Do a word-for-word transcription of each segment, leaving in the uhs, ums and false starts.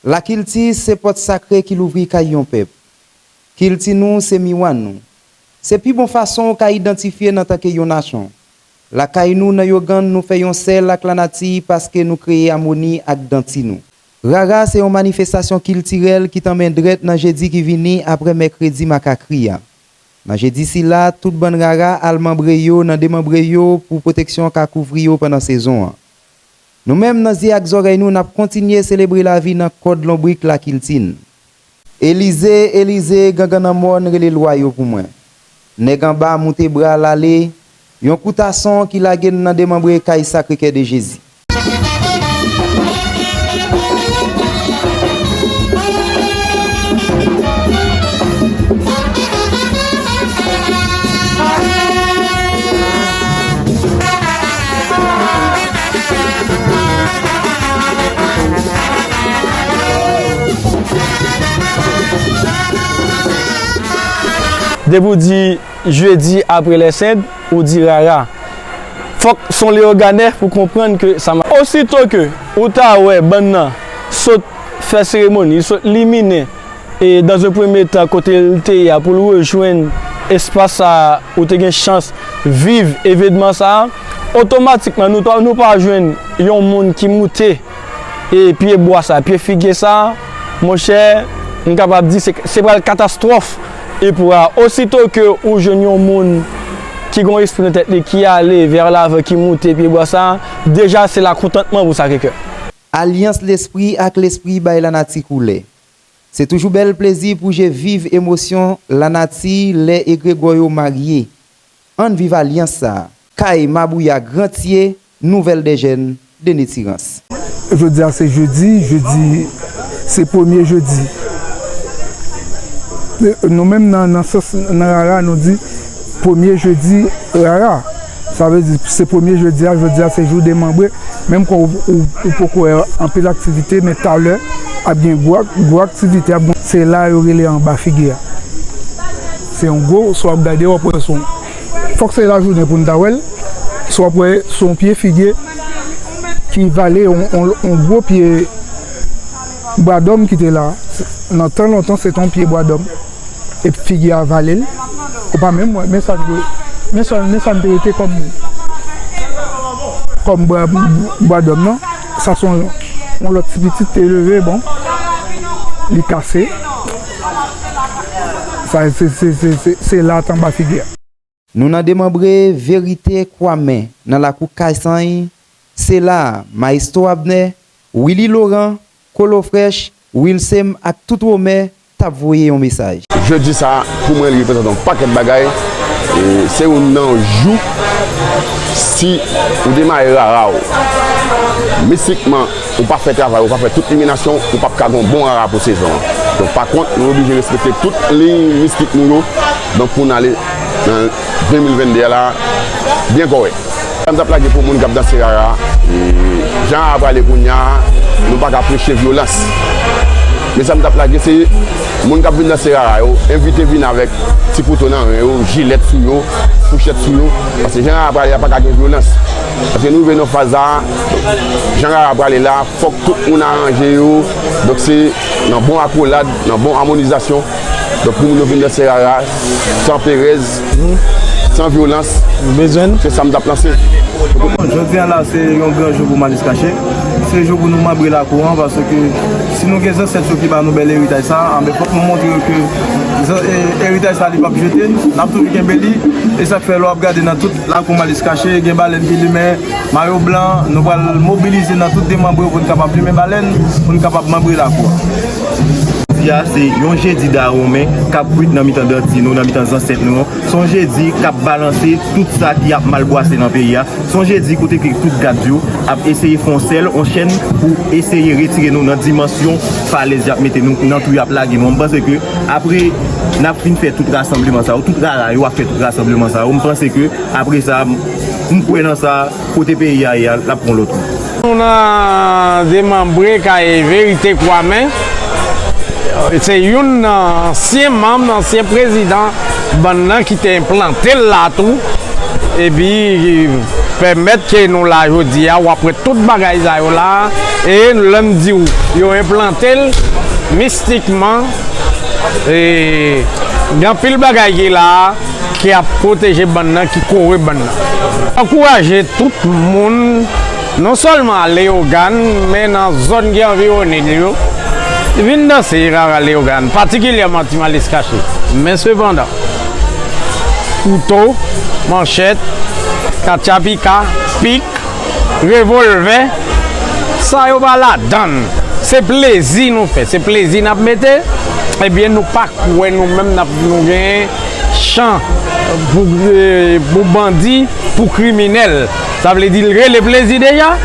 Lakilti se pòt sakre ki louvri kay yon pèp. Kilti nou se miwa nou. Se pi bon fason w ka idantifye n antanke yon nasyon. Lakay nou nan Yogann, nou fè yon sèl ak lanati paske nou kreye amoni ak danti nou. Rara se yon manifestasyon kiltirèl ki tanmen drèt nan jedi ki vini apre mèkredi makakri a. Nan jedi sila, tout bann rara al manbre yo nan demanbre yo pou pwoteksyon ka kouvri yo pandan sezon an. Nou menm, nan zye ak zòrèy nou, n ap kontinye selebre lavi nan kòd lonbrik lakilti n. Elize, Elize, gangann an mòn rele lwa yo pou mwen. Nèg anba moute bra l ale, yon kout ason ki lage n nan demanbre kay Sakre Kè de Jezi. Depi w di jedi apre Lèsent, ou di rara. Fòk s on Leyoganè pou konprann ke sa ma-, osito ke ou ta wè bann nan sot fè seremoni, sot liminen, e dans un premier temps, kote l te ye a, pou l rejwenn espas sa a, ou te gen chans viv evenman sa a, otomatikman, nou ta, nou pa jwenn yon moun ki moute e pye bwa sa, pye figye sa, monchè, m kapab di se, se pral katastwòf. E pou a, osito ke ou jwenn yon moun ki gon espri nan tèt li, ki ale vè lavan, ki moute pye bwa sa, deja se lakontantman pou Sakre Kè. Alyans lespri ak lespri bay lanati koulè. Se toujou bèl plezi pou je viv emosyon lanati lè egregò yo marye. Ann viv alyans sa a. Kay Mabouya Grantye, Nouvelle des Jeunes de Netirans. Jodi a se jedi, jedi se premye jedi. Nou menm nan, nan sans, nan rara, nou di premye jedi rara. Sa vle di se premye jedi a, jodi a se jou demanbre. Menm kò ou, ou, ou poko wè anpil aktivite, men talè ap gen gwo, gwo aktivite ap gen. Se la yo rele anba figi a. Se yon gwo, si w ap gade, w ap wè se yon, fòk se lajounen pou n ta wè l. Si w ap wè, se yon pye figye ki vale yon, yon, yon gwo pye bwadòm ki te la. Nan tan lontan, se te yon pye bwadòm. Epi figi a vale l. Ou pa menm wè, men sa k, men sa, men sa m te rete kòm, kòm bwa, bwadòm nan. Sa se yon, yon lòt ti pitit te leve, bon. Li kase. Sa, se, se, se, se, se la t anba figi a. Nou nan demanbre Verite Kwamen nan lakou Kay Sany. Se la a, Mayestwo Abner, Willy Laurent, Kolo Frèch, Wilsem ak tout Womè t ap voye yon mesaj. Jedi sa a, pou mwen, li reprezante yon pakèt bagay. E se youn nan jou, si ou demare rara w, mistikman, ou pa fè travay, ou pa fè tout liminasyon, ou p ap ka gen yon bon rara pou sezon an. Donk, pa kont, nou oblije respekte tout liy mistik nou yo. Donk, pou n ale nan de mil venn de a la, byen kòrèk. Sa m t ap lage pou moun k ap danse rara, e, jan rara prale kounye a, nou pa ka preche vyolans. Men sa m t ap lage, se moun k ap vin danse rara yo, envite vin avèk ti kouto nan ren yo, jilèt sou yo, fouchèt sou yo. Paske jan rara prale a, pa ka gen vyolans. Paske nou rive nan faz la, jan rara prale la, fòk tout moun aranje yo. Donk, se nan bon akolad, nan bon amonizasyon. Donk, pou moun yo vin danse rara, san perèz, san vyolans, se sa m t ap lanse. Jodi a la, se yon gran jou pou Malis Kache. Se jou pou nou manbre lakou an, paske si nou gen zansèt yo ki ba nou bèl eritaj sa a, anben, fòk nou montre yo ke zan-, e, eritaj sa a, li p ap jete. N ap toujou kenbe li. E sa k fè, lè w ap gade nan tout lakou Malis Kache, gen balèn ki limen mayo blan. Nou pral mobilize nan tout demanbre yo pou n kapab limen balèn, pou n kapab manbre lakou a. Jodi a, se yon jedi Dawomen k ap kwit nan mitan danti nou, nan mitan zansèt nou an. Se yon jedi k ap balanse tout sa ki ap mal bwase nan peyi a. Se yon jedi kote ke tout gad yo ap eseye fè yon sèl, yon chèn pou eseye retire nou nan dimansyon falèz y ap mete nou, nan twou y ap lage nou. M panse ke apre n ap fin fè tout rasanbleman sa yo, tout rara yo ap fè tout rasanbleman sa yo, m panse ke apre sa, m kwè nan sa, kote peyi a ye a, l ap pran lòt wout. Nou nan demanbre kay Verite Kwamen. Se youn nan ansyen manm, ansyen prezidan bann nan ki te enplante l la tou. Epi, Pèmèt ke nou la jodi a, w ap wè tout bagay sa yo la, e lè m di w, yo enplante l mistikman, e gen anpil bagay ki la, ki ap pwoteje bann nan, ki kore bann nan. Ankouraje tout moun, non sèlman a Leyogàn, men nan zòn ki anviwone l yo, vin danse rara Leyogàn, patikilyèman Ti Malis Kache. Men sepandan, kouto, manchèt, katchapika, pik, revòlvè, sa yo pa ladann. Se plezi nou fè, se plezi n ap mete. Ebyen, nou pa kwè nou menm n ap, nou gen chan pou, eh, pou bandi, pou kriminèl. Sa vle di l rele plezi deja.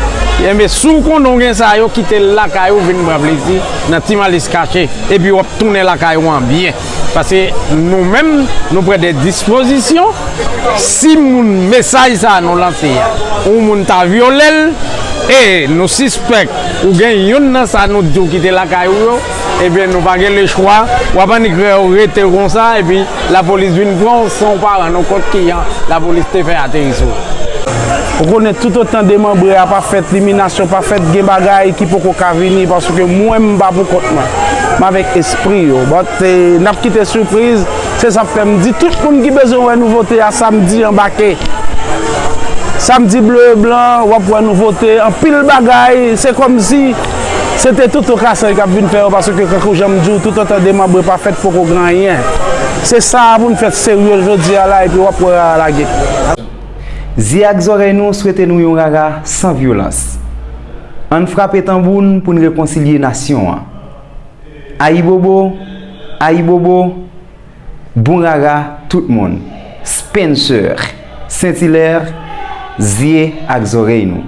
Enben, si w konnen w gen sa yo, kite l lakay ou vin pran plezi nan Ti Malis Kache. Epi w ap tounen lakay ou an byen. Paske nou menm, nou pran de dispozisyon. Si moun mesaj sa a nou lanse a, yon moun ta vyole l, e nou sispèk ou gen youn nan sa nou di w kite lakay ou yo, ebyen nou pa gen lechwa, w ap annik wè w rete konsa, epi lapolis vin pran w san w pa rann ou kont kijan lapolis te fè ateri sou ou. Ou konnen toutotan demanbre a pa fèt, liminasyon pa fèt, gen bagay ki poko ka vini, paske mwen m pa pou kont mwen. M avèk espri yo. But, eh, n ap kite sipriz. Se sa k fè m di tout moun ki bezwen wè nouvote a samdi anbake. Samdi ble e blan, w ap wè nouvote, anpil bagay. Se kòmsi se te Toto Kasay k ap vin fè yo, paske kankou jan m di w, toutotan demanbre pa fèt, poko gen anyen. Se sa a pou n fè serye jodi a la, epi w ap wè rara lage. Zye ak zòrèy nou swete nou yon rara san vyolans. Ann frape tanbou n pou n rekonsilye nasyon an. Ayibobo, ayibobo, bon rara tout moun. Spencer, Saint-Hilaire, zye ak zòrèy nou.